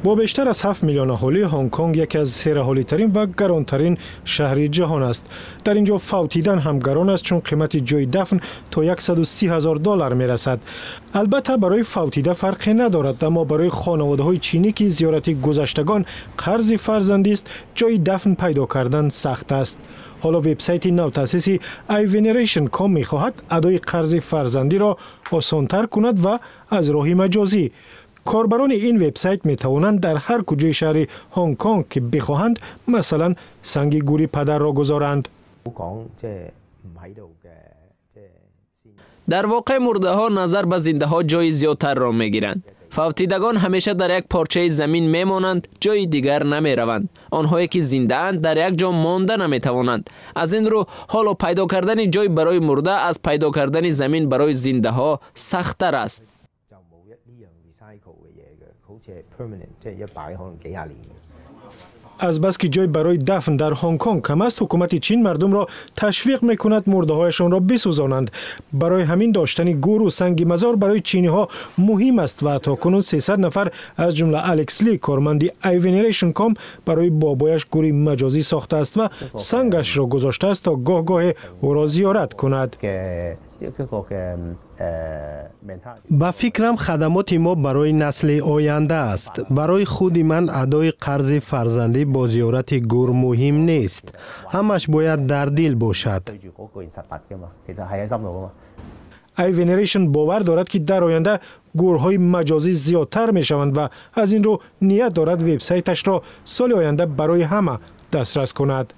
Бо бештар аз 7 миллион аҳолӣ, Ҳонконг яке аз сераҳолитарин ва гаронтарин шаҳри ҷаҳон аст. Дар ин ҷо фавтидан ҳам гарон аст, чун қимати ҷои дафн то 130 ҳазор доллар мерасад. Албатта, барои фавтида фарқе надорад, аммо барои хонаводаҳои чинӣ, ки зиёрати гузаштагон қарзи фарзандист, ҷои дафн пайдо кардан сахт аст. Ҳоло вебсайти навтаъсиси iVeneration.com мехоҳад адои қарзи фарзандиро осонтар кунад ва аз роҳи маҷозӣ. Корбарони ин вебсайт метавонанд дар ҳар куҷои шаҳри Ҳонконг ки бихоҳанд, масалан, санги гури падарро гузоранд. Дар воқеъ, мурдаҳо назар ба зиндаҳо ҷои зиёдтарро мегиранд. Фавтидагон ҳамеша дар як порчаи замин мемонанд, ҷои дигар намераванд. Онҳое ки зиндаанд, дар як ҷо монда наметавонанд. Аз ин рӯ, ҳоло пайдо кардани ҷой барои мурда аз пайдо кардани замин барои зиндаҳо сахттар аст. Азбаски ҷой барои дафн дар Ҳонконг кам аст, ҳукумати Чин мардумро ташвиқ мекунад мурдаҳояшонро бисӯзонанд. Барои ҳамин доштани гуру санги мазор барои чиниҳо муҳим аст ва то кунун 300 нафар, аз ҷумла Алекс Ли, корманди iVeneration.com, барои бобояш гури маҷозӣ сохтааст ва сангашро гузоштааст, то гоҳ-гоҳе ӯро зиёрат кунад. Ба фикрам, хадамоти мо барои насли оянда аст. Барои худи ман адои қарзи фарзандӣ бо зиёрати гур муҳим нест, ҳамаш бояд дар дил бошад. iVeneration бовар дорад, ки дар оянда гурҳои маҷозӣ зиёдтар мешаванд ва аз ин рӯ ният дорад вебсайташро соли оянда барои ҳама дастрас кунад.